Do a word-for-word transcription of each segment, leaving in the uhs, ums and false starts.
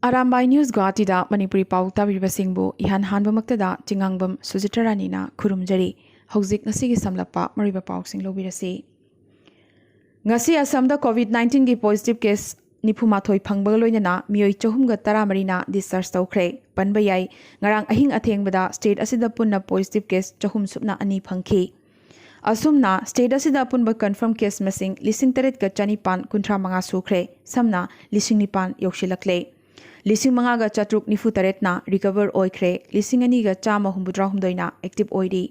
Arambai news ꯒꯨꯋꯥꯍꯥꯇꯤꯗ Manipuri ꯄꯥꯎ ꯇꯥꯕꯤꯔꯤꯕꯁꯤꯡꯕꯨ ꯏꯍꯥꯟ ꯍꯥꯟꯕꯃꯛꯇꯗ ꯆꯤꯉꯥꯡꯕꯝ ꯁꯨꯖꯤꯇ꯭ꯔ ꯔꯥꯅꯤꯅ ꯈꯨꯔꯨꯝꯖꯔꯤ꯫ ꯍꯧꯖꯤꯛ ꯉꯁꯤꯒꯤ ꯁꯝꯂꯞꯄ ꯃꯔꯨꯑꯣꯏꯕ ꯄꯥꯎꯁꯤꯡ ꯂꯧꯕꯤꯔꯁꯤ꯫ ꯉꯁꯤ ꯑꯁꯥꯝꯗ ꯀꯣꯚꯤꯗ ꯅꯥꯏꯟꯇꯤꯟꯒꯤ ꯄꯣꯖꯤꯇꯤꯚ ꯀꯦꯁ ꯅꯤꯐꯨꯃꯥꯊꯣꯏ ꯐꯪꯕꯒ ꯂꯣꯏꯅꯅ ꯃꯤꯑꯣꯏ ꯆꯍꯨꯝꯒ ꯇꯔꯥꯃꯔꯤꯅ ꯗꯤꯁꯆꯥꯔꯖ ꯇꯧꯈ꯭ꯔꯦ꯫ ꯄꯟꯕ ꯌꯥꯏ, ꯉꯔꯥꯡ ꯑꯍꯤꯡ ꯑꯊꯦꯡꯕꯗ ꯁ꯭ꯇꯦꯠ ꯑꯁꯤꯗ ꯄꯨꯟꯅ ꯄꯣꯖꯤꯇꯤꯚ ꯀꯦꯁ ꯆꯍꯨꯝ ꯁꯨꯞꯅ ꯑꯅꯤ ꯐꯪꯈꯤ꯫ ꯑꯁꯨꯝꯅ ꯁ꯭ꯇꯦꯠ ꯑꯁꯤꯗ ꯑꯄꯨꯟꯕ ꯀꯟꯐꯥꯔꯝ ꯀꯦꯁ ꯃꯁꯤꯡ ꯂꯤꯁꯤꯡ ꯇꯔꯦꯠꯀ ꯆꯅꯤꯄꯥꯟ ꯀꯨꯟꯊ꯭ꯔꯥ ꯃꯉꯥ ꯁꯨꯈ꯭ꯔꯦ꯫ ꯁꯝꯅ ꯂꯤꯁꯤꯡ ꯅꯤꯄꯥꯟ ꯌꯧꯁꯤꯜꯂꯛꯂꯦ꯫ ꯂꯤꯁꯤꯡ ꯃꯉꯥꯒ ꯆꯥꯇ꯭ꯔꯨꯛ ꯅꯤꯐꯨ ꯇꯔꯦꯠꯅ ꯔꯤꯀꯚꯔ ꯑꯣꯏꯈ꯭ꯔꯦ꯫ ꯂꯤꯁꯤꯡ ꯑꯅꯤꯒ ꯆꯥꯝꯃ ꯍꯨꯝꯐꯨꯇꯔꯥ ꯍꯨꯝꯗꯣꯏꯅ ꯑꯦꯛꯇꯤꯚ ꯑꯣꯏꯔꯤ꯫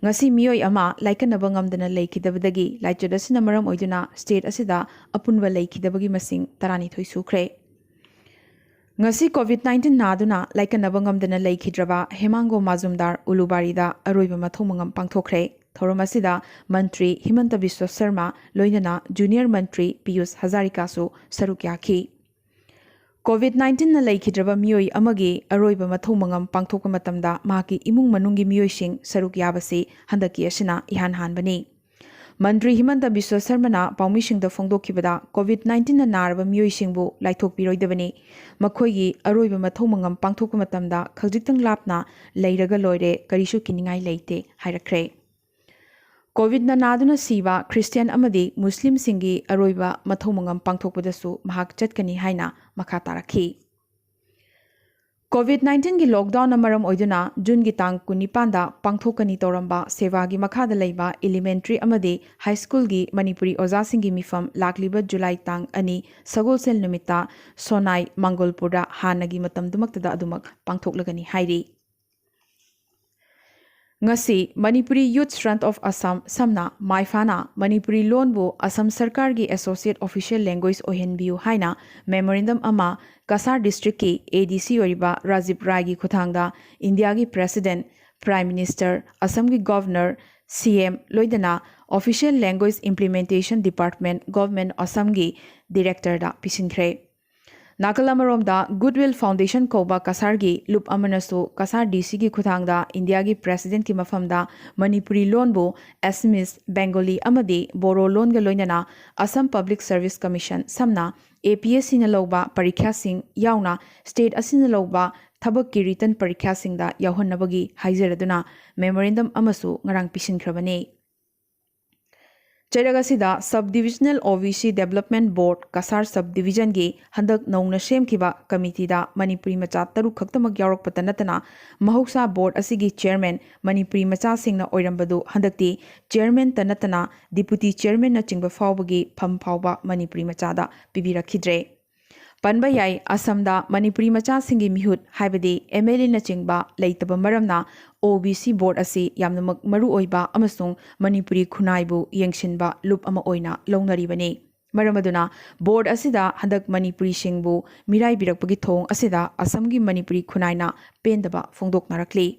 ꯉꯁꯤ ꯃꯤꯑꯣꯏ ꯑꯃ ꯂꯥꯏꯀꯠꯅꯕ ꯉꯝꯗꯅ ꯂꯩꯈꯤꯗꯕꯗꯒꯤ ꯂꯥꯏꯆꯠ ꯑꯁꯤꯅ ꯃꯔꯝ ꯑꯣꯏꯗꯨꯅ ꯁ꯭ꯇꯦꯠ ꯑꯁꯤꯗ ꯑꯄꯨꯟꯕ ꯂꯩꯈꯤꯗꯕꯒꯤ ꯃꯁꯤꯡ ꯇꯔꯥꯅꯤꯊꯣꯏ ꯁꯨꯈ꯭ꯔꯦ꯫ ꯉꯁꯤ ꯀꯣꯚꯤꯗ ꯅꯥꯏꯟꯇꯤꯟ ꯅꯥꯗꯨꯅ ꯂꯥꯏꯀꯠꯅꯕ ꯉꯝꯗꯅ ꯂꯩꯈꯤꯗ꯭ꯔꯕ ꯍꯦꯃꯥꯡꯒꯣ ꯃꯥꯖꯨꯝꯗꯥꯔ ꯎꯂꯨꯕꯥꯔꯤꯗ ꯑꯔꯣꯏꯕ ꯃꯊꯧ ꯃꯉꯝ ꯄꯥꯡꯊꯣꯛꯈ꯭ꯔꯦ꯫ ꯊꯧꯔꯝ ꯑꯁꯤꯗ ꯃꯟꯇ꯭ꯔꯤ ꯍꯤꯃꯟꯇ ꯕꯤꯁ꯭ꯋ ꯁꯔꯃ ꯂꯣꯏꯅꯅ ꯖꯨꯅꯤꯌꯔ ꯃꯟꯇ꯭ꯔꯤ ꯄꯤꯌꯨꯁ ꯍꯖꯥꯔꯤꯀꯥꯁꯨ ꯁꯔꯨꯛ ꯌꯥꯈꯤ꯫ ꯀꯣꯚꯤꯗ ꯅꯥꯏꯟꯇꯤꯟꯅ ꯂꯩꯈꯤꯗ꯭ꯔꯕ ꯃꯤꯑꯣꯏ ꯑꯃꯒꯤ ꯑꯔꯣꯏꯕ ꯃꯊꯧ ꯃꯉꯝ ꯄꯥꯡꯊꯣꯛꯄ ꯃꯇꯝꯗ ꯃꯍꯥꯛꯀꯤ ꯏꯃꯨꯡ ꯃꯅꯨꯡꯒꯤ ꯃꯤꯑꯣꯏꯁꯤꯡ ꯁꯔꯨꯛ ꯌꯥꯕꯁꯤ ꯍꯟꯗꯛꯀꯤ ꯑꯁꯤꯅ ꯏꯍꯥꯟ ꯍꯥꯟꯕꯅꯤ꯫ ꯃꯟꯇ꯭ꯔꯤ ꯍꯤꯃꯟꯇ ꯕꯤꯁ꯭ꯋ ꯁꯔꯃꯅ ꯄꯥꯎꯃꯤꯁꯤꯡꯗ ꯐꯣꯡꯗꯣꯛꯈꯤꯕꯗ, ꯀꯣꯚꯤꯗ ꯅꯥꯏꯟꯇꯤꯟꯅ ꯅꯥꯔꯕ ꯃꯤꯑꯣꯏꯁꯤꯡꯕꯨ ꯂꯥꯏꯊꯣꯛꯄꯤꯔꯣꯏꯗꯕꯅꯤ꯫ ꯃꯈꯣꯏꯒꯤ ꯑꯔꯣꯏꯕ ꯃꯊꯧ ꯃꯉꯝ ꯄꯥꯡꯊꯣꯛꯄ ꯃꯇꯝꯗ ꯈꯖꯤꯛꯇꯪ ꯂꯥꯞꯅ ꯂꯩꯔꯒ ꯂꯣꯏꯔꯦ, ꯀꯔꯤꯁꯨ ꯀꯤꯅꯤꯡꯉꯥꯏ ꯂꯩꯇꯦ ꯍꯥꯏꯔꯛꯈ꯭ꯔꯦ꯫ ꯀꯣꯚꯤꯗꯅ ꯅꯥꯗꯨꯅ ꯁꯤꯕ ꯈ꯭ꯔꯤꯁꯇꯤꯌꯥꯟ ꯑꯃꯗꯤ ꯃꯨꯁꯂꯤꯝꯁꯤꯡꯒꯤ ꯑꯔꯣꯏꯕ ꯃꯊꯧ ꯃꯉꯝ ꯄꯥꯡꯊꯣꯛꯄꯗꯁꯨ ꯃꯍꯥꯛ ꯆꯠꯀꯅꯤ ꯍꯥꯏꯅ ꯃꯈꯥ ꯇꯥꯔꯛꯈꯤ꯫ ꯀꯣꯚꯤꯗ ꯅꯥꯏꯟꯇꯤꯟꯒꯤ ꯂꯣꯛꯗꯥꯎꯟꯅ ꯃꯔꯝ ꯑꯣꯏꯗꯨꯅ ꯖꯨꯟꯒꯤ ꯇꯥꯡ ꯀꯨꯟꯅꯤꯄꯥꯟꯗ ꯄꯥꯡꯊꯣꯛꯀꯅꯤ ꯇꯧꯔꯝꯕ ꯁꯦꯕꯥꯒꯤ ꯃꯈꯥꯗ ꯂꯩꯕ ꯏꯂꯤꯃꯦꯟꯇ꯭ꯔꯤ ꯑꯃꯗꯤ ꯍꯥꯏ ꯁ꯭ꯀꯨꯜꯒꯤ ꯃꯅꯤꯄꯨꯔꯤ ꯑꯣꯖꯥꯁꯤꯡꯒꯤ ꯃꯤꯐꯝ ꯂꯥꯛꯂꯤꯕ ꯖꯨꯂꯥꯏ ꯇꯥꯡ ꯑꯅꯤ ꯁꯒꯣꯜꯁꯦꯜ ꯅꯨꯃꯤꯠꯇ ꯁꯣꯅꯥꯏ ꯃꯪꯒꯣꯜꯄꯨꯔꯗ ꯍꯥꯟꯅꯒꯤ ꯃꯇꯝꯗꯨꯃꯛꯇꯗ ꯑꯗꯨꯃꯛ ꯄꯥꯡꯊꯣꯛꯂꯒꯅꯤ ꯍꯥꯏꯔꯤ꯫ ꯉꯁꯤ ꯃꯅꯤꯄꯨꯔꯤ ꯌꯨꯠ ꯐ꯭ꯔꯟꯠ ꯑꯣꯐ ꯑꯁꯥꯝ, ꯁꯝꯅ ꯃꯥꯏꯐꯥꯅ ꯃꯅꯤꯄꯨꯔꯤ ꯂꯣꯟꯕꯨ ꯑꯁꯥꯝ ꯁꯔꯀꯥꯔꯒꯤ ꯑꯦꯁꯣꯁꯤꯌꯦꯠ ꯑꯣꯐꯤꯁꯤꯌꯦꯜ ꯂꯦꯡꯒ꯭ꯋꯦꯖ ꯑꯣꯏꯍꯟꯕꯤꯌꯨ ꯍꯥꯏꯅ ꯃꯦꯃꯣꯔꯦꯟꯗꯝ ꯑꯃ ꯀꯁꯥꯔ ꯗꯤꯁꯇ꯭ꯔꯤꯛꯀꯤ ꯑꯦ ꯗꯤ ꯁꯤ ꯑꯣꯏꯔꯤꯕ ꯔꯥꯖꯤꯕ ꯔꯥꯏꯒꯤ ꯈꯨꯠꯊꯥꯡꯗ ꯏꯟꯗꯤꯌꯥꯒꯤ ꯄ꯭ꯔꯦꯁꯤꯗꯦꯟꯠ, ꯄ꯭ꯔꯥꯏꯝ ꯃꯤꯅꯤꯁꯇꯔ, ꯑꯁꯥꯝꯒꯤ ꯒꯚꯔꯅꯔ, ꯁꯤ ꯑꯦꯝ ꯂꯣꯏꯅꯅ official language implementation department, government ꯑꯁꯥꯝꯒꯤ ꯗꯤꯔꯦꯛꯇꯔꯗ ꯄꯤꯁꯤꯟꯈ꯭ꯔꯦ꯫ ꯅꯥꯀꯜ ꯑꯃꯔꯣꯝꯗ, Goodwill Foundation ꯀꯧꯕ ꯀꯁꯥꯔꯒꯤ ꯂꯨꯞ ꯑꯃꯅꯁꯨ ꯀꯁꯥꯔ ꯗꯤ ꯁꯤꯒꯤ ꯈꯨꯠꯊꯥꯡꯗ ꯏꯟꯗꯤꯌꯥꯒꯤ ꯄ꯭ꯔꯦꯁꯤꯗꯦꯟꯠꯀꯤ ꯃꯐꯝꯗ ꯃꯅꯤꯄꯨꯔꯤ ꯂꯣꯟꯕꯨ ꯑꯦꯁꯃꯤꯁ, ꯕꯦꯡꯒꯣꯂꯤ ꯑꯃꯗꯤ ꯕꯣꯔꯣ ꯂꯣꯟꯒ ꯂꯣꯏꯅꯅ ꯑꯁꯝ ꯄꯕ꯭ꯂꯤꯛ ꯁꯔꯚꯤꯁ ꯀꯃꯤꯁꯟ, ꯁꯝꯅ ꯑꯦ ꯄꯤ ꯑꯦꯁ ꯁꯤꯅ ꯂꯧꯕ ꯄꯔꯤꯈ꯭ꯌꯥꯁꯤꯡ ꯌꯥꯎꯅ ꯁ꯭ꯇꯦꯠ ꯑꯁꯤꯅ ꯂꯧꯕ ꯊꯕꯛꯀꯤ ꯔꯤꯇꯟ ꯄꯔꯤꯈ꯭ꯌꯥꯁꯤꯡꯗ ꯌꯥꯎꯍꯟꯅꯕꯒꯤ ꯍꯥꯏꯖꯔꯗꯨꯅ ꯃꯦꯃꯣꯔꯦꯟꯗꯝ ꯑꯃꯁꯨ ꯉꯔꯥꯡ ꯄꯤꯁꯤꯟꯈ꯭ꯔꯕꯅꯤ꯫ ꯆꯩꯔꯛ ꯑꯁꯤꯗ Sub Divisional O B C Development Board Cachar Sub Divisionꯒꯤ ꯍꯟꯗꯛ ꯅꯧꯅ ꯁꯦꯝꯈꯤꯕ ꯀꯃꯤꯇꯤꯗ ꯃꯅꯤꯄꯨꯔꯤ ꯃꯆꯥ ꯇꯔꯨꯛ ꯈꯛꯇꯃꯛ ꯌꯥꯎꯔꯛꯄꯇ ꯅꯠꯇꯅ, ꯃꯍꯧꯁꯥ ꯕꯣꯔꯗ ꯑꯁꯤꯒꯤ ꯆꯤꯌꯔꯃꯦꯟ ꯃꯅꯤꯄꯨꯔꯤ ꯃꯆꯥꯁꯤꯡꯅ ꯑꯣꯏꯔꯝꯕꯗꯨ ꯍꯟꯗꯛꯇꯤ ꯆꯤꯌꯔꯃꯦꯟꯇ ꯅꯠꯇꯅ ꯗꯤꯄꯨꯇꯤ ꯆꯤꯌꯔꯃꯦꯟꯅꯆꯤꯡꯕ ꯐꯥꯎꯕꯒꯤ ꯐꯝ ꯐꯥꯎꯕ ꯃꯅꯤꯄꯨꯔꯤ ꯃꯆꯥꯗ ꯄꯤꯕꯤꯔꯛꯈꯤꯗ꯭ꯔꯦ꯫ ꯄꯟꯕ ꯌꯥꯏ, ꯑꯁꯝꯗ ꯃꯅꯤꯄꯨꯔꯤ ꯃꯆꯥꯁꯤꯡꯒꯤ ꯃꯤꯍꯨꯠ, ꯍꯥꯏꯕꯗꯤ ꯑꯦꯝ ꯑꯦꯜ ꯑꯦꯅꯆꯤꯡꯕ ꯂꯩꯇꯕ ꯃꯔꯝꯅ, ꯑꯣ ꯕꯤ ꯁꯤ ꯕꯣꯔꯗ ꯑꯁꯤ ꯌꯥꯝꯅꯃꯛ ꯃꯔꯨ ꯑꯣꯏꯕ ꯑꯃꯁꯨꯡ ꯃꯅꯤꯄꯨꯔꯤ ꯈꯨꯟꯅꯥꯏꯕꯨ ꯌꯦꯡꯁꯤꯟꯕ ꯂꯨꯞ ꯑꯃ ꯑꯣꯏꯅ ꯂꯧꯅꯔꯤꯕꯅꯤ꯫ ꯃꯔꯝ ꯑꯗꯨꯅ, ꯕꯣꯔꯗ ꯑꯁꯤꯗ ꯍꯟꯗꯛ ꯃꯅꯤꯄꯨꯔꯤꯁꯤꯡꯕꯨ ꯃꯤꯔꯥꯏꯕꯤꯔꯛꯄꯒꯤ ꯊꯧꯑꯣꯡ ꯑꯁꯤꯗ ꯑꯁꯝꯒꯤ ꯃꯅꯤꯄꯨꯔꯤ ꯈꯨꯟꯅꯥꯏꯅ ꯄꯦꯟꯗꯕ ꯐꯣꯡꯗꯣꯛꯅꯔꯛꯂꯤ꯫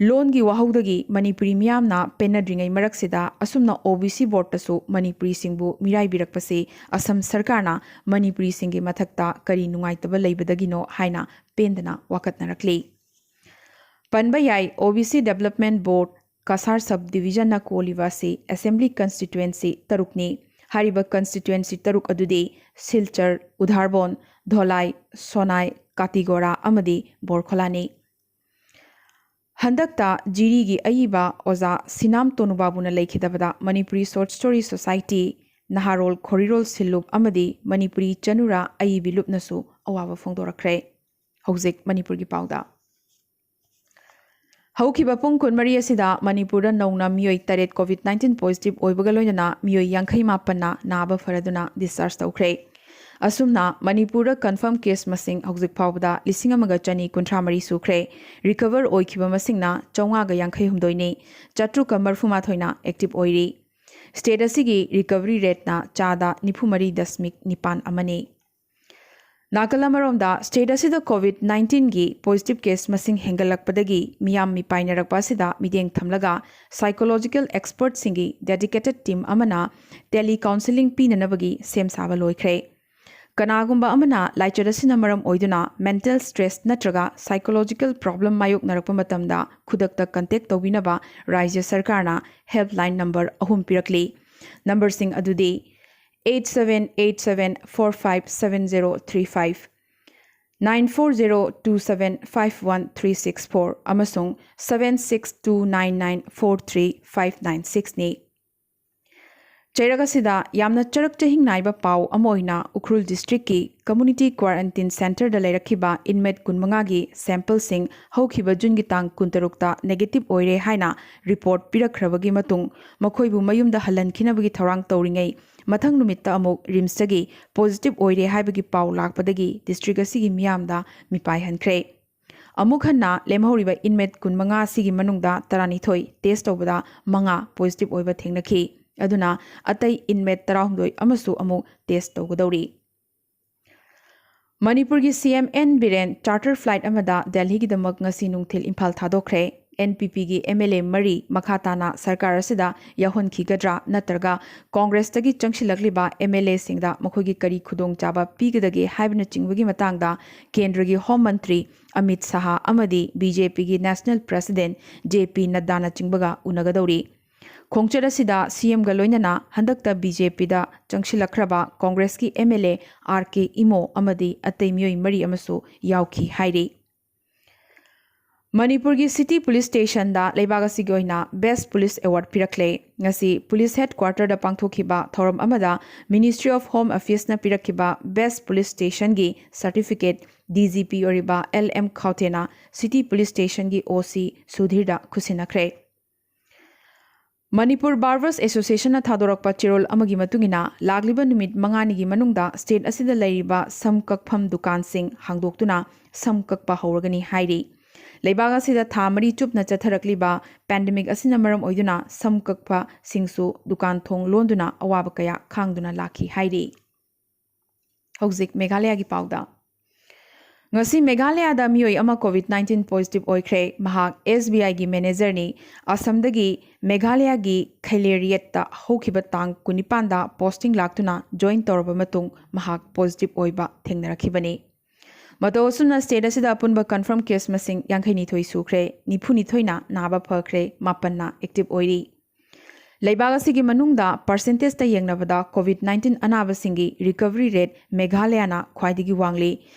ꯂꯣꯟꯒꯤ ꯋꯥꯍꯧꯗꯒꯤ ꯃꯅꯤꯄꯨꯔꯤ ꯃꯤꯌꯥꯝꯅ ꯄꯦꯟꯅꯗ꯭ꯔꯤꯉꯩ ꯃꯔꯛꯁꯤꯗ, ꯑꯁꯨꯝꯅ ꯑꯣ ꯕꯤ ꯁꯤ ꯕꯣꯔꯗꯇꯁꯨ ꯃꯅꯤꯄꯨꯔꯤꯁꯤꯡꯕꯨ ꯃꯤꯔꯥꯏꯕꯤꯔꯛꯄꯁꯤ ꯑꯁꯝ ꯁꯔꯀꯥꯔꯅ ꯃꯅꯤꯄꯨꯔꯤꯁꯤꯡꯒꯤ ꯃꯊꯛꯇ ꯀꯔꯤ ꯅꯨꯡꯉꯥꯏꯇꯕ ꯂꯩꯕꯗꯒꯤꯅꯣ ꯍꯥꯏꯅ ꯄꯦꯟꯗꯅ ꯋꯥꯀꯠꯅꯔꯛꯂꯤ꯫ ꯄꯟꯕ ꯌꯥꯏ, ꯑꯣ B C Development Board Cachar Sub Divisionꯅ ꯀꯣꯜꯂꯤꯕ ꯑꯁꯤ ꯑꯦꯁꯦꯝꯕ꯭ꯂꯤ ꯀꯟꯁꯇꯤꯇ꯭ꯋꯦꯟꯁꯤ ꯇꯔꯨꯛꯅꯤ꯫ ꯍꯥꯏꯔꯤꯕ ꯀꯟꯁꯇꯤꯇ꯭ꯋꯦꯟꯁꯤ ꯇꯔꯨꯛ ꯑꯗꯨꯗꯤ ꯁꯤꯜꯆꯔ, ꯎꯙꯥꯔꯕꯣꯟ, ꯙꯣꯂꯥꯏ, ꯁꯣꯅꯥꯏ, ꯀꯥꯇꯤꯒꯣꯔꯥ ꯑꯃꯗꯤ ꯕꯣꯔꯈꯣꯂꯥꯅꯤ꯫ ꯍꯟꯗꯛꯇ ꯖꯤꯔꯤꯒꯤ ꯑꯏꯕ ꯑꯣꯖꯥ ꯁꯤꯅꯥꯝ ꯇꯣꯅꯨꯕꯥꯕꯨꯅ ꯂꯩꯈꯤꯗꯕꯗ ꯃꯅꯤꯄꯨꯔꯤ Short Story Society, ꯅꯍꯥꯔꯣꯜ ꯈꯣꯔꯤꯔꯣꯜ ꯁꯤꯜꯂꯨꯞ ꯑꯃꯗꯤ ꯃꯅꯤꯄꯨꯔꯤ ꯆꯅꯨꯔꯥ ꯑꯏꯕꯤ ꯂꯨꯞꯅꯁꯨ ꯑꯋꯥꯕ ꯐꯣꯡꯗꯣꯔꯛꯈ꯭ꯔꯦ꯫ ꯍꯧꯖꯤꯛ ꯃꯅꯤꯄꯨꯔꯒꯤ ꯄꯥꯎꯗ꯫ ꯍꯧꯈꯤꯕ ꯄꯨꯡ ꯀꯨꯟꯃꯔꯤ ꯑꯁꯤꯗ ꯃꯅꯤꯄꯨꯔꯗ ꯅꯧꯅ ꯃꯤꯑꯣꯏ ꯇꯔꯦꯠ COVID nineteen positive ꯑꯣꯏꯕꯒ ꯂꯣꯏꯅꯅ ꯃꯤꯑꯣꯏ ꯌꯥꯡꯈꯩ ꯃꯥꯄꯟꯅ ꯅꯥꯕ ꯐꯔꯗꯨꯅ discharge ꯇꯧꯈ꯭ꯔꯦ꯫ ꯑꯁꯨꯝꯅ ꯃꯅꯤꯄꯨꯔꯗ confirm case ꯃꯁꯤꯡ ꯍꯧꯖꯤꯛ ꯐꯥꯎꯕꯗ ꯂꯤꯁꯤꯡ ꯑꯃꯒ ꯆꯅꯤ ꯀꯨꯟꯊ꯭ꯔꯥ ꯃꯔꯤ ꯁꯨꯈ꯭ꯔꯦ꯫ Recover ꯑꯣꯏꯈꯤꯕ ꯃꯁꯤꯡꯅ ꯆꯥꯝꯃꯉꯥꯒ ꯌꯥꯡꯈꯩ ꯍꯨꯝꯗꯣꯏꯅꯤ, ꯆꯥꯇ꯭ꯔꯨꯛꯀ ꯃꯔꯤꯐꯨ ꯃꯥꯊꯣꯏꯅ active ꯑꯣꯏꯔꯤ꯫ State ꯑꯁꯤꯒꯤ recovery rateꯅ ꯆꯥꯗ ꯅꯤꯐꯨ ꯃꯔꯤ ꯗꯁꯃꯤꯛ ꯅꯤꯄꯥꯟ ꯑꯃꯅꯤ꯫ ꯅꯥꯀꯜ ꯑꯃꯔꯣꯝꯗ, state ꯑꯁꯤꯗ COVID nineteenꯒꯤ positive case ꯃꯁꯤꯡ ꯍꯦꯟꯒꯠꯂꯛꯄꯗꯒꯤ ꯃꯤꯌꯥꯝ ꯃꯤꯄꯥꯏꯅꯔꯛꯄ ꯑꯁꯤꯗ ꯃꯤꯠꯌꯦꯡ ꯊꯝꯂꯒ psychological expertꯁꯤꯡꯒꯤ dedicated team ꯑꯃꯅ telecounselling ꯄꯤꯅꯅꯕꯒꯤ ꯁꯦꯝ ꯁꯥꯕ ꯂꯣꯏꯈ꯭ꯔꯦ꯫ ꯀꯅꯥꯒꯨꯝꯕ ꯑꯃꯅ ꯂꯥꯏꯆꯠ ꯑꯁꯤꯅ ꯃꯔꯝ ꯑꯣꯏꯗꯨꯅ mental stress ꯅꯠꯇ꯭ꯔꯒ psychological problem ꯃꯥꯌꯣꯛꯅꯔꯛꯄ ꯃꯇꯝꯗ ꯈꯨꯗꯛꯇ contact ꯇꯧꯕꯤꯅꯕ ꯔꯥꯖ꯭ꯌ ꯁꯔꯀꯥꯔꯅ helpline number ꯑꯍꯨꯝ ꯄꯤꯔꯛꯂꯤ꯫ Numberꯁꯤꯡ ꯑꯗꯨꯗꯤ eight seven eight seven four five seven zero three five, nine four zero two seven five one three six four ꯑꯃꯁꯨꯡ seven six two nine nine four three five nine sixꯅꯤ꯫ ꯆꯩꯔꯛ ꯑꯁꯤꯗ ꯌꯥꯝꯅ ꯆꯔꯛ ꯆꯍꯤꯡ ꯅꯥꯏꯕ ꯄꯥꯎ ꯑꯃ ꯑꯣꯏꯅ Ukhrul districtꯀꯤ community quarantine centreꯗ ꯂꯩꯔꯛꯈꯤꯕ inmate ꯀꯨꯟꯃꯉꯥꯒꯤ sampleꯁꯤꯡ ꯍꯧꯈꯤꯕ Juneꯒꯤ ꯇꯥꯡ ꯀꯨꯟꯇꯔꯨꯛꯇ negative ꯑꯣꯏꯔꯦ ꯍꯥꯏꯅ report ꯄꯤꯔꯛꯈ꯭ꯔꯕꯒꯤ ꯃꯇꯨꯡ ꯃꯈꯣꯏꯕꯨ ꯃꯌꯨꯝꯗ ꯍꯜꯍꯟꯈꯤꯅꯕꯒꯤ ꯊꯧꯔꯥꯡ ꯇꯧꯔꯤꯉꯩ ꯃꯊꯪ ꯅꯨꯃꯤꯠꯇ ꯑꯃꯨꯛ RIMSꯇꯒꯤ positive ꯑꯣꯏꯔꯦ ꯍꯥꯏꯕꯒꯤ ꯄꯥꯎ ꯂꯥꯛꯄꯗꯒꯤ district ꯑꯁꯤꯒꯤ ꯃꯤꯌꯥꯝꯗ ꯃꯤꯄꯥꯏꯍꯟꯈ꯭ꯔꯦ꯫ ꯑꯃꯨꯛ ꯍꯟꯅ ꯂꯦꯝꯍꯧꯔꯤꯕ inmate ꯀꯨꯟꯃꯉꯥ ꯑꯁꯤꯒꯤ ꯃꯅꯨꯡꯗ ꯇꯔꯥꯅꯤꯊꯣꯏ test ꯇꯧꯕꯗ ꯃꯉꯥ positive ꯑꯣꯏꯕ ꯊꯦꯡꯅꯈꯤ꯫ ꯑꯗꯨꯅ ꯑꯇꯩ inmate ꯇꯔꯥꯍꯨꯝꯗꯣꯏ ꯑꯃꯁꯨ ꯑꯃꯨꯛ test ꯇꯧꯒꯗꯧꯔꯤ꯫ ꯃꯅꯤꯄꯨꯔꯒꯤ CM N Biren charter flight ꯑꯃꯗ ꯗꯦꯜꯍꯤꯒꯤꯗꯃꯛ ꯉꯁꯤ ꯅꯨꯡꯊꯤꯜ ꯏꯝꯐꯥꯜ ꯊꯥꯗꯣꯛꯈ꯭ꯔꯦ꯫ NPPꯒꯤ MLA ꯃꯔꯤ ꯃꯈꯥ ꯇꯥꯅ ꯁꯔꯀꯥꯔ ꯑꯁꯤꯗ ꯌꯥꯎꯍꯟꯈꯤꯒꯗ꯭ꯔꯥ ꯅꯠꯇ꯭ꯔꯒ ꯀꯣꯡꯒ꯭ꯔꯦꯁꯇꯒꯤ ꯆꯪꯁꯤꯜꯂꯛꯂꯤꯕ MLAꯁꯤꯡꯗ ꯃꯈꯣꯏꯒꯤ ꯀꯔꯤ ꯈꯨꯗꯣꯡꯆꯥꯕ ꯄꯤꯒꯗꯒꯦ ꯍꯥꯏꯕꯅꯆꯤꯡꯕꯒꯤ ꯃꯇꯥꯡꯗ ꯀꯦꯟꯗ꯭ꯔꯒꯤ Home Minister ꯑꯃꯤꯠ ꯁꯥꯍ ꯑꯃꯗꯤ BJPꯒꯤ National President JP ꯅꯗ꯭ꯗꯥꯅꯆꯤꯡꯕꯒ ꯎꯅꯒꯗꯧꯔꯤ꯫ ꯈꯣꯡꯆꯠ ꯑꯁꯤꯗ CMꯒ ꯂꯣꯏꯅꯅ ꯍꯟꯗꯛꯇ BJPꯗ ꯆꯪꯁꯤꯜꯂꯛꯈ꯭ꯔꯕ ꯀꯣꯡꯒ꯭ꯔꯦꯁꯀꯤ MLA R K ꯏꯃꯣ ꯑꯃꯗꯤ ꯑꯇꯩ ꯃꯤꯑꯣꯏ ꯃꯔꯤ ꯑꯃꯁꯨ ꯌꯥꯎꯈꯤ ꯍꯥꯏꯔꯤ꯫ ꯃꯅꯤꯄꯨꯔꯒꯤ City Police Stationꯗ ꯂꯩꯕꯥꯛ ꯑꯁꯤꯒꯤ ꯑꯣꯏꯅ Best Police Award ꯄꯤꯔꯛꯂꯦ꯫ ꯉꯁꯤ Police Headquarterꯗ ꯄꯥꯡꯊꯣꯛꯈꯤꯕ ꯊꯧꯔꯝ ꯑꯃꯗ Ministry of Home Affairsꯅ ꯄꯤꯔꯛꯈꯤꯕ Best Police Stationꯒꯤ certificate DGP ꯑꯣꯏꯔꯤꯕ L M ꯈꯥꯎꯇꯦꯅ City Police Stationꯒꯤ OC ꯁꯨꯙꯤꯔꯗ ꯈꯨꯠꯁꯤꯟꯅꯈ꯭ꯔꯦ꯫ Manipur Barbers Associationꯅ ꯊꯥꯗꯣꯔꯛꯄ ꯆꯦꯔꯣꯜ ꯑꯃꯒꯤ ꯃꯇꯨꯡ ꯏꯟꯅ, ꯂꯥꯛꯂꯤꯕ ꯅꯨꯃꯤꯠ ꯃꯉꯥꯅꯤꯒꯤ ꯃꯅꯨꯡꯗ state ꯑꯁꯤꯗ ꯂꯩꯔꯤꯕ ꯁꯝ ꯀꯛꯐꯝ ꯗꯨꯀꯥꯟꯁꯤꯡ ꯍꯥꯡꯗꯣꯛꯇꯨꯅ ꯁꯝ ꯀꯛꯄ ꯍꯧꯔꯒꯅꯤ ꯍꯥꯏꯔꯤ꯫ ꯂꯩꯕꯥꯛ ꯑꯁꯤꯗ ꯊꯥ ꯃꯔꯤ ꯆꯨꯞꯅ ꯆꯠꯊꯔꯛꯂꯤꯕ pandemic ꯑꯁꯤꯅ ꯃꯔꯝ ꯑꯣꯏꯗꯨꯅ ꯁꯝ ꯀꯛꯄꯁꯤꯡꯁꯨ ꯗꯨꯀꯥꯟ ꯊꯣꯡ ꯂꯣꯟꯗꯨꯅ ꯑꯋꯥꯕ ꯀꯌꯥ ꯈꯥꯡꯗꯨꯅ ꯂꯥꯛꯈꯤ ꯍꯥꯏꯔꯤ꯫ ꯍꯧꯖꯤꯛ ꯃꯦꯘꯥꯂꯌꯥꯒꯤ ꯄꯥꯎꯗ꯫ ꯉꯁꯤ ꯃꯦꯘꯥꯂꯌꯥꯗ ꯃꯤꯑꯣꯏ ꯑꯃ ꯀꯣꯚꯤꯗ ꯅꯥꯏꯟꯇꯤꯟ ꯄꯣꯖꯤꯇꯤꯚ ꯑꯣꯏꯈ꯭ꯔꯦ꯫ ꯃꯍꯥꯛ ꯑꯦꯁ ꯕꯤ ꯑꯥꯏꯒꯤ ꯃꯦꯅꯦꯖꯔꯅꯤ꯫ ꯑꯁꯥꯝꯗꯒꯤ ꯃꯦꯘꯥꯂꯌꯥꯒꯤ ꯈꯩꯂꯦꯔꯤꯌꯠꯇ ꯍꯧꯈꯤꯕ ꯇꯥꯡ ꯀꯨꯟꯅꯤꯄꯥꯟꯗ ꯄꯣꯁꯇꯤꯡ ꯂꯥꯛꯇꯨꯅ ꯖꯣꯏꯟ ꯇꯧꯔꯕ ꯃꯇꯨꯡ ꯃꯍꯥꯛ ꯄꯣꯖꯤꯇꯤꯚ ꯑꯣꯏꯕ ꯊꯦꯡꯅꯔꯛꯈꯤꯕꯅꯤ꯫ ꯃꯇꯧ ꯑꯁꯨꯝꯅ ꯁ꯭ꯇꯦꯠ ꯑꯁꯤꯗ ꯑꯄꯨꯟꯕ ꯀꯟꯐꯥꯔꯝ ꯀꯦꯁ ꯃꯁꯤꯡ ꯌꯥꯡꯈꯩꯅꯤꯊꯣꯏ ꯁꯨꯈ꯭ꯔꯦ, ꯅꯤꯐꯨꯅꯤꯊꯣꯏꯅ ꯅꯥꯕ ꯐꯈ꯭ꯔꯦ, ꯃꯥꯄꯟꯅ ꯑꯦꯛꯇꯤꯚ ꯑꯣꯏꯔꯤ꯫ ꯂꯩꯕꯥꯛ ꯑꯁꯤꯒꯤ ꯃꯅꯨꯡꯗ ꯄꯥꯔꯁꯦꯟꯇꯦꯖꯇ ꯌꯦꯡꯅꯕꯗ ꯀꯣꯚꯤꯗ ꯅꯥꯏꯟꯇꯤꯟ ꯑꯅꯥꯕꯁꯤꯡꯒꯤ ꯔꯤꯀꯚꯔꯤ ꯔꯦꯠ ꯃꯦꯘꯥꯂꯌꯥꯅ ꯈ꯭ꯋꯥꯏꯗꯒꯤ ꯋꯥꯡꯂꯤ꯫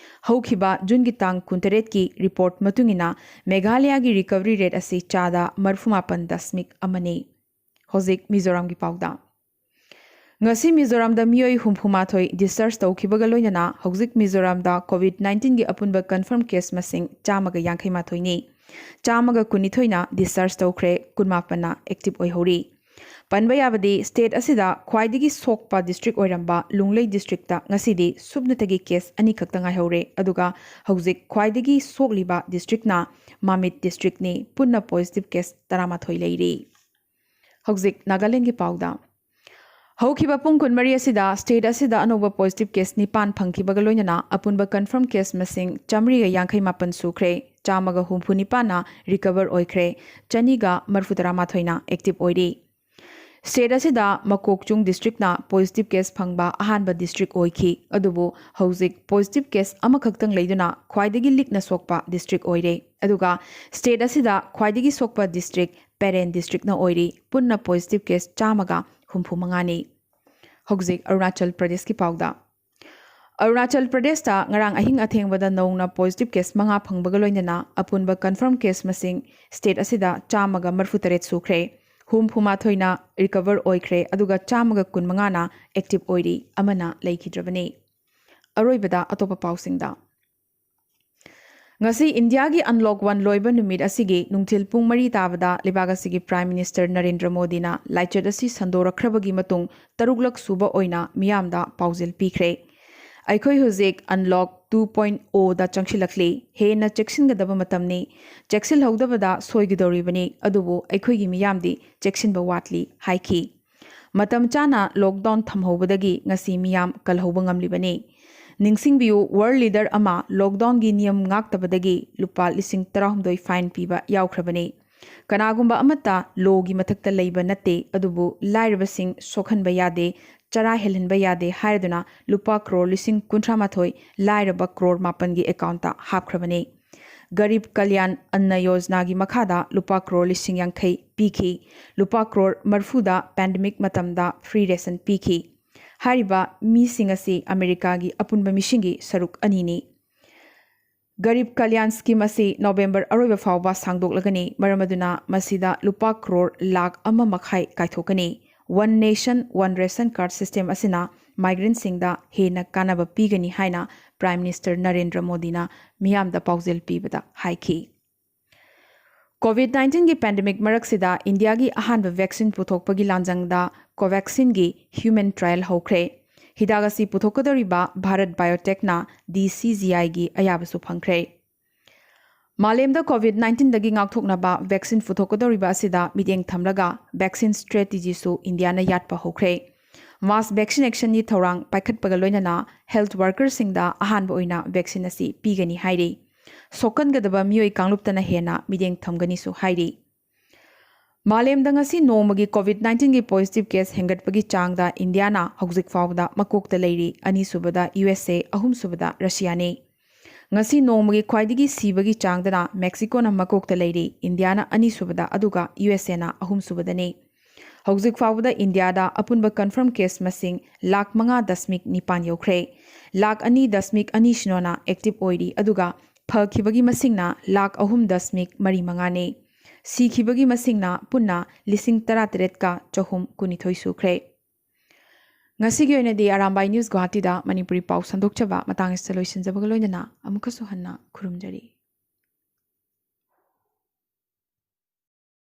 ꯍꯧꯈꯤꯕ ꯖꯨꯟꯒꯤ ꯇꯥꯡ ꯀꯨꯟꯇꯔꯦꯠꯀꯤ ꯔꯤꯄꯣꯔꯠ ꯃꯇꯨꯡ ꯏꯟꯅ ꯃꯦꯘꯥꯂꯌꯥꯒꯤ ꯔꯤꯀꯚꯔꯤ ꯔꯦꯠ ꯑꯁꯤ ꯆꯥꯗ ꯃꯔꯤꯐꯨ ꯃꯥꯄꯟ ꯗꯁꯃꯤꯛ ꯑꯃꯅꯤ꯫ ꯍꯧꯖꯤꯛ ꯃꯤꯖꯣꯔꯥꯝꯒꯤ ꯄꯥꯎꯗ꯫ ꯉꯁꯤ ꯃꯤꯖꯣꯔꯥꯝꯗ ꯃꯤꯑꯣꯏ ꯍꯨꯝꯐꯨ ꯃꯥꯊꯣꯏ ꯗꯤꯁꯆꯥꯔꯖ ꯇꯧꯈꯤꯕꯒ ꯂꯣꯏꯅꯅ ꯍꯧꯖꯤꯛ ꯃꯤꯖꯣꯔꯥꯝꯗ ꯀꯣꯚꯤꯗ ꯅꯥꯏꯟꯇꯤꯟꯒꯤ ꯑꯄꯨꯟꯕ ꯀꯟꯐꯥꯔꯝ ꯀꯦꯁ ꯃꯁꯤꯡ ꯆꯥꯝꯃꯒ ꯌꯥꯡꯈꯩ ꯃꯥꯊꯣꯏꯅꯤ꯫ ꯆꯥꯝꯃꯒ ꯀꯨꯟꯅꯤꯊꯣꯏꯅ ꯗꯤꯁꯆꯥꯔꯖ ꯇꯧꯈ꯭ꯔꯦ, ꯀꯨꯟꯃꯥꯄꯟꯅ ꯑꯦꯛꯇꯤꯚ ꯑꯣꯏꯍꯧꯔꯤ꯫ ꯄꯟꯕ ꯌꯥꯕꯗꯤ, ꯁ꯭ꯇꯦꯠ ꯑꯁꯤꯗ ꯈ꯭ꯋꯥꯏꯗꯒꯤ ꯁꯣꯛꯄ ꯗꯤꯁꯇ꯭ꯔꯤꯛ ꯑꯣꯏꯔꯝꯕ ꯂꯨꯡꯂꯩ ꯗꯤꯁꯇ꯭ꯔꯤꯛꯇ ꯉꯁꯤꯗꯤ ꯁꯨꯞꯅꯇꯒꯤ ꯀꯦꯁ ꯑꯅꯤꯈꯛꯇ ꯉꯥꯏꯍꯧꯔꯦ, ꯑꯗꯨꯒ ꯍꯧꯖꯤꯛ ꯈ꯭ꯋꯥꯏꯗꯒꯤ ꯁꯣꯛꯂꯤꯕ ꯗꯤꯁꯇ꯭ꯔꯤꯛꯅ ꯃꯥꯃꯤꯠ ꯗꯤꯁꯇ꯭ꯔꯤꯛꯅꯤ꯫ ꯄꯨꯟꯅ ꯄꯣꯖꯤꯇꯤꯚ ꯀꯦꯁ ꯇꯔꯥꯃꯥꯊꯣꯏ ꯂꯩꯔꯤ꯫ ꯍꯧꯖꯤꯛ ꯅꯥꯒꯥꯂꯦꯟꯒꯤ ꯄꯥꯎꯗ꯫ ꯍꯧꯈꯤꯕ ꯄꯨꯡ ꯀꯨꯟꯃꯔꯤ ꯑꯁꯤꯗ ꯁ꯭ꯇꯦꯠ ꯑꯁꯤꯗ ꯑꯅꯧꯕ ꯄꯣꯖꯤꯇꯤꯚ ꯀꯦꯁ ꯅꯤꯄꯥꯟ ꯐꯪꯈꯤꯕꯒ ꯂꯣꯏꯅꯅ ꯑꯄꯨꯟꯕ ꯀꯟꯐꯥꯔꯝ ꯀꯦꯁ ꯃꯁꯤꯡ ꯆꯥꯃꯔꯤꯒ ꯌꯥꯡꯈꯩ ꯃꯥꯄꯟ ꯁꯨꯈ꯭ꯔꯦ, ꯆꯥꯝꯃꯒ ꯍꯨꯝꯐꯨ ꯅꯤꯄꯥꯟꯅ ꯔꯤꯀꯚꯔ ꯑꯣꯏꯈ꯭ꯔꯦ, ꯆꯅꯤꯒ ꯃꯔꯤꯐꯨ ꯇꯔꯥꯃꯥꯊꯣꯏꯅ ꯑꯦꯛꯇꯤꯚ ꯑꯣꯏꯔꯤ꯫ ꯁ꯭ꯇꯦꯠ ꯑꯁꯤꯗ ꯃꯀꯣꯛꯆꯨꯡ ꯗꯤꯁꯇ꯭ꯔꯤꯛꯅ ꯄꯣꯖꯤꯇꯤꯚ ꯀꯦꯁ ꯐꯪꯕ ꯑꯍꯥꯟꯕ ꯗꯤꯁꯇ꯭ꯔꯤꯛ ꯑꯣꯏꯈꯤ꯫ ꯑꯗꯨꯕꯨ ꯍꯧꯖꯤꯛ ꯄꯣꯖꯤꯇꯤꯚ ꯀꯦꯁ ꯑꯃꯈꯛꯇꯪ ꯂꯩꯗꯨꯅ ꯈ꯭ꯋꯥꯏꯗꯒꯤ ꯂꯤꯛꯅ ꯁꯣꯛꯄ ꯗꯤꯁꯇ꯭ꯔꯤꯛ ꯑꯣꯏꯔꯦ꯫ ꯑꯗꯨꯒ ꯁ꯭ꯇꯦꯠ ꯑꯁꯤꯗ ꯈ꯭ꯋꯥꯏꯗꯒꯤ ꯁꯣꯛꯄ ꯗꯤꯁꯇ꯭ꯔꯤꯛ ꯄꯦꯔꯦꯟ ꯗꯤꯁꯇ꯭ꯔꯤꯛꯅ ꯑꯣꯏꯔꯤ꯫ ꯄꯨꯟꯅ ꯄꯣꯖꯤꯇꯤꯚ ꯀꯦꯁ ꯆꯥꯝꯃꯒ ꯍꯨꯝꯐꯨ ꯃꯉꯥꯅꯤ꯫ ꯍꯧꯖꯤꯛ ꯑꯔꯨꯅꯥꯆꯜ ꯄ꯭ꯔꯗꯦꯁꯀꯤ ꯄꯥꯎꯗ꯫ ꯑꯔꯨꯅꯥꯆꯜ ꯄ꯭ꯔꯗꯦꯁꯇ ꯉꯔꯥꯡ ꯑꯍꯤꯡ ꯑꯊꯦꯡꯕꯗ ꯅꯧꯅ ꯄꯣꯖꯤꯇꯤꯚ ꯀꯦꯁ ꯃꯉꯥ ꯐꯪꯕꯒ ꯂꯣꯏꯅꯅ ꯑꯄꯨꯟꯕ ꯀꯟꯐꯥꯔꯝ ꯀꯦꯁ ꯃꯁꯤꯡ ꯁ꯭ꯇꯦꯠ ꯑꯁꯤꯗ ꯆꯥꯝꯃꯒ ꯃꯔꯤꯐꯨ ꯇꯔꯦꯠ ꯁꯨꯈ꯭ꯔꯦ꯫ ꯍꯨꯝꯐꯨ ꯃꯥꯊꯣꯏꯅ ꯔꯤꯀꯚꯔ ꯑꯣꯏꯈ꯭ꯔꯦ, ꯑꯗꯨꯒ ꯆꯥꯝꯃꯒ ꯀꯨꯟ ꯃꯉꯥꯅ ꯑꯦꯛꯇꯤꯚ ꯑꯣꯏꯔꯤ, ꯑꯃꯅ ꯂꯩꯈꯤꯗ꯭ꯔꯕꯅꯤ꯫ ꯑꯔꯣꯏꯕꯗ ꯑꯇꯣꯞꯄ ꯄꯥꯎꯁꯤꯡꯗ꯫ ꯉꯁꯤ ꯏꯟꯗꯤꯌꯥꯒꯤ ꯑꯟꯂꯣꯛ ꯋꯥꯟ ꯂꯣꯏꯕ ꯅꯨꯃꯤꯠ ꯑꯁꯤꯒꯤ ꯅꯨꯡꯊꯤꯜ ꯄꯨꯡ ꯃꯔꯤ ꯇꯥꯕꯗ ꯂꯩꯕꯥꯛ ꯑꯁꯤꯒꯤ ꯄ꯭ꯔꯥꯏꯝ ꯃꯤꯅꯤꯁꯇꯔ ꯅꯔꯦꯟꯗ꯭ꯔ ꯃꯣꯗꯤꯅ ꯂꯥꯏꯆꯠ ꯑꯁꯤ ꯁꯟꯗꯣꯔꯛꯈ꯭ꯔꯕꯒꯤ ꯃꯇꯨꯡ ꯇꯔꯨꯛꯂꯛ ꯁꯨꯕ ꯑꯣꯏꯅ ꯃꯤꯌꯥꯝꯗ ꯄꯥꯎꯖꯦꯜ ꯄꯤꯈ꯭ꯔꯦ꯫ ꯑꯩꯈꯣꯏ ꯍꯧꯖꯤꯛ ꯑꯟꯂꯣꯛ ꯇꯨ ꯄꯣꯏꯟꯠ ꯑꯣꯗ ꯆꯪꯁꯤꯜꯂꯛꯂꯤ꯫ ꯍꯦꯟꯅ ꯆꯦꯛꯁꯤꯟꯒꯗꯕ ꯃꯇꯝꯅꯤ꯫ ꯆꯦꯛꯁꯤꯜꯍꯧꯗꯕꯗ ꯁꯣꯏꯒꯗꯧꯔꯤꯕꯅꯤ, ꯑꯗꯨꯕꯨ ꯑꯩꯈꯣꯏꯒꯤ ꯃꯤꯌꯥꯝꯗꯤ ꯆꯦꯛꯁꯤꯟꯕ ꯋꯥꯠꯂꯤ ꯍꯥꯏꯈꯤ꯫ ꯃꯇꯝ ꯆꯥꯅ ꯂꯣꯛꯗꯥꯎꯟ ꯊꯝꯍꯧꯕꯗꯒꯤ ꯉꯁꯤ ꯃꯤꯌꯥꯝ ꯀꯜꯍꯧꯕ ꯉꯝꯂꯤꯕꯅꯤ꯫ ꯅꯤꯡꯁꯤꯡꯕꯤꯌꯨ, ꯋꯥꯔꯜ ꯂꯤꯗꯔ ꯑꯃ ꯂꯣꯛꯗꯥꯎꯟꯒꯤ ꯅꯤꯌꯝ ꯉꯥꯛꯇꯕꯗꯒꯤ ꯂꯨꯄꯥ ꯂꯤꯁꯤꯡ ꯇꯔꯥꯍꯨꯝꯗꯣꯏ ꯐꯥꯏꯟ ꯄꯤꯕ ꯌꯥꯎꯈ꯭ꯔꯕꯅꯤ꯫ ꯀꯅꯥꯒꯨꯝꯕ ꯑꯃꯠꯇ ꯂꯣꯒꯤ ꯃꯊꯛꯇ ꯂꯩꯕ ꯅꯠꯇꯦ, ꯑꯗꯨꯕꯨ ꯂꯥꯏꯔꯕꯁꯤꯡ ꯁꯣꯛꯍꯟꯕ ꯌꯥꯗꯦ, ꯆꯔꯥ ꯍꯦꯜꯍꯟꯕ ꯌꯥꯗꯦ ꯍꯥꯏꯔꯗꯨꯅ ꯂꯨꯄꯥ ꯀ꯭ꯔꯣꯔ ꯂꯤꯁꯤꯡ ꯀꯨꯟꯊ꯭ꯔꯥ ꯃꯥꯊꯣꯏ ꯂꯥꯏꯔꯕ ꯀ꯭ꯔꯣꯔ ꯃꯥꯄꯟꯒꯤ ꯑꯦꯀꯥꯎꯟꯇ ꯍꯥꯞꯈ꯭ꯔꯕꯅꯤ꯫ ꯒꯔꯤꯕ ꯀꯜꯌꯥꯟ ꯑꯟꯅ ꯌꯣꯖꯅꯥꯒꯤ ꯃꯈꯥꯗ ꯂꯨꯄꯥ ꯀ꯭ꯔꯣꯔ ꯂꯤꯁꯤꯡ ꯌꯥꯡꯈꯩ ꯄꯤꯈꯤ꯫ ꯂꯨꯄꯥ ꯀ꯭ꯔꯣꯔ ꯃꯔꯤꯐꯨꯗ ꯄꯦꯟꯗꯦꯃꯤꯛ ꯃꯇꯝꯗ ꯐ꯭ꯔꯤ ꯔꯦꯁꯟ ꯄꯤꯈꯤ꯫ ꯍꯥꯏꯔꯤꯕ ꯃꯤꯁꯤꯡ ꯑꯁꯤ ꯑꯃꯦꯔꯤꯀꯥꯒꯤ ꯑꯄꯨꯟꯕ ꯃꯤꯁꯤꯡꯒꯤ ꯁꯔꯨꯛ ꯑꯅꯤꯅꯤ꯫ ꯒꯔꯤꯕ ꯀꯜꯌꯥꯟ ꯁ꯭ꯀꯤꯝ ꯑꯁꯤ ꯅꯣꯕꯦꯝꯕꯔ ꯑꯔꯣꯏꯕ ꯐꯥꯎꯕ ꯁꯥꯡꯗꯣꯛꯂꯒꯅꯤ꯫ ꯃꯔꯝ ꯑꯗꯨꯅ ꯃꯁꯤꯗ ꯂꯨꯄꯥ ꯀ꯭ꯔꯣꯔ ꯂꯥꯈ ꯑꯃ ꯃꯈꯥꯏ ꯀꯥꯏꯊꯣꯛꯀꯅꯤ꯫ One nation, one ration card system ꯑꯁꯤꯅ ꯃꯥꯏꯒ꯭ꯔꯦꯟꯁꯤꯡꯗ ꯍꯦꯟꯅ ꯀꯥꯟꯅꯕ ꯄꯤꯒꯅꯤ ꯍꯥꯏꯅ ꯄ꯭ꯔꯥꯏꯝ ꯃꯤꯅꯤꯁꯇꯔ ꯅꯔꯦꯟꯗ꯭ꯔ ꯃꯣꯗꯤꯅ ꯃꯤꯌꯥꯝꯗ ꯄꯥꯎꯖꯦꯜ ꯄꯤꯕꯗ ꯍꯥꯏꯈꯤ꯫ ꯀꯣꯚꯤꯗ ꯅꯥꯏꯟꯇꯤꯟꯒꯤ ꯄꯦꯟꯗꯦꯃꯤꯛ ꯃꯔꯛꯁꯤꯗ ꯏꯟꯗꯤꯌꯥꯒꯤ ꯑꯍꯥꯟꯕ ꯚꯦꯛꯁꯤꯟ ꯄꯨꯊꯣꯛꯄꯒꯤ ꯂꯥꯟꯖꯪꯗ ꯀꯣꯚꯦꯛꯁꯤꯟꯒꯤ ꯍ꯭ꯌꯨꯃꯦꯟ ꯇ꯭ꯔꯥꯌꯦꯜ ꯍꯧꯈ꯭ꯔꯦ꯫ ꯍꯤꯗꯥꯛ ꯑꯁꯤ ꯄꯨꯊꯣꯛꯀꯗꯧꯔꯤꯕ ꯚꯥꯔꯠ ꯕꯥꯏꯑꯣꯇꯦꯛꯅ ꯗꯤ ꯁꯤ ꯖꯤ ꯑꯥꯏꯒꯤ ꯑꯌꯥꯕꯁꯨ ꯐꯪꯈ꯭ꯔꯦ꯫ ꯃꯥꯂꯦꯝꯗ ꯀꯣꯚꯤꯗ ꯅꯥꯏꯟꯇꯤꯟꯗꯒꯤ ꯉꯥꯛꯊꯣꯛꯅꯕ ꯚꯦꯛꯁꯤꯟ ꯄꯨꯊꯣꯛꯀꯗꯧꯔꯤꯕ ꯑꯁꯤꯗ ꯃꯤꯠꯌꯦꯡ ꯊꯝꯂꯒ ꯚꯦꯛꯁꯤꯟ ꯁ꯭ꯇ꯭ꯔꯦꯇꯤꯖꯤꯁꯨ ꯏꯟꯗꯤꯌꯥꯅ ꯌꯥꯠꯄ ꯍꯧꯈ꯭ꯔꯦ꯫ ꯃꯥꯁ ꯚꯦꯛꯁꯤꯅꯦꯁꯟꯒꯤ ꯊꯧꯔꯥꯡ ꯄꯥꯏꯈꯠꯄꯒ ꯂꯣꯏꯅꯅ ꯍꯦꯜꯊ ꯋꯥꯔꯀꯔꯁꯤꯡꯗ ꯑꯍꯥꯟꯕ ꯑꯣꯏꯅ ꯚꯦꯛꯁꯤꯟ ꯑꯁꯤ ꯄꯤꯒꯅꯤ ꯍꯥꯏꯔꯤ꯫ ꯁꯣꯛꯀꯟꯒꯗꯕ ꯃꯤꯑꯣꯏ ꯀꯥꯡꯂꯨꯞꯇꯅ ꯍꯦꯟꯅ ꯃꯤꯠꯌꯦꯡ ꯊꯝꯒꯅꯤꯁꯨ ꯍꯥꯏꯔꯤ꯫ ꯃꯥꯂꯦꯝꯗ ꯉꯁꯤ ꯅꯣꯡꯃꯒꯤ ꯀꯣꯚꯤꯗ ꯅꯥꯏꯟꯇꯤꯟꯒꯤ ꯄꯣꯖꯤꯇꯤꯚ ꯀꯦꯁ ꯍꯦꯟꯒꯠꯄꯒꯤ ꯆꯥꯡꯗ ꯏꯟꯗꯤꯌꯥꯅ ꯍꯧꯖꯤꯛ ꯐꯥꯎꯕꯗ ꯃꯀꯣꯛꯇ ꯂꯩꯔꯤ, ꯑꯅꯤꯁꯨꯕꯗ ꯌꯨ ꯑꯦꯁ ꯑꯦ, ꯑꯍꯨꯝꯁꯨꯕꯗ ꯔꯁꯤꯌꯥꯅꯤ꯫ ꯉꯁꯤ ꯅꯣꯡꯃꯒꯤ ꯈ꯭ꯋꯥꯏꯗꯒꯤ ꯁꯤꯕꯒꯤ ꯆꯥꯡꯗꯅ ꯃꯦꯛꯁꯤꯀꯣꯅ ꯃꯀꯣꯛꯇ ꯂꯩꯔꯤ, ꯏꯟꯗꯤꯌꯥꯅ ꯑꯅꯤꯁꯨꯕꯗ, ꯑꯗꯨꯒ ꯌꯨ ꯑꯦꯁ ꯑꯦꯅ ꯑꯍꯨꯝꯁꯨꯕꯗꯅꯤ꯫ ꯍꯧꯖꯤꯛ ꯐꯥꯎꯕꯗ ꯏꯟꯗꯤꯌꯥꯗ ꯑꯄꯨꯟꯕ ꯀꯟꯐꯥꯔꯝ ꯀꯦꯁ ꯃꯁꯤꯡ ꯂꯥꯈ ꯃꯉꯥ ꯗꯁꯃꯤꯛ ꯅꯤꯄꯥꯟ ꯌꯧꯈ꯭ꯔꯦ꯫ ꯂꯥꯈ ꯑꯅꯤ ꯗꯁꯃꯤꯛ ꯑꯅꯤ ꯁꯤꯅꯣꯅ ꯑꯦꯛꯇꯤꯚ ꯑꯣꯏꯔꯤ, ꯑꯗꯨꯒ ꯐꯈꯤꯕꯒꯤ ꯃꯁꯤꯡꯅ ꯂꯥꯈ ꯑꯍꯨꯝ ꯗꯁꯃꯤꯛ ꯃꯔꯤ ꯃꯉꯥꯅꯤ꯫ ꯁꯤꯈꯤꯕꯒꯤ ꯃꯁꯤꯡꯅ ꯄꯨꯟꯅ ꯂꯤꯁꯤꯡ ꯇꯔꯥꯇꯔꯦꯠꯀ ꯆꯍꯨꯝ ꯀꯨꯟꯅꯤꯊꯣꯏ ꯁꯨꯈ꯭ꯔꯦ꯫ ꯉꯁꯤꯒꯤ ꯑꯣꯏꯅꯗꯤ ꯑꯔꯥꯝꯕꯥꯏ ꯅ꯭ꯌꯨꯁ ꯒꯨꯋꯥꯍꯥꯇꯤꯗ ꯃꯅꯤꯄꯨꯔꯤ ꯄꯥꯎ ꯁꯟꯗꯣꯛꯆꯕ ꯃꯇꯥꯡ ꯑꯁꯤꯗ ꯂꯣꯏꯁꯤꯟꯖꯕꯒ ꯂꯣꯏꯅꯅ ꯑꯃꯨꯛꯀꯁꯨ ꯍꯟꯅ ꯈꯨꯔꯨꯝꯖꯔꯤ꯫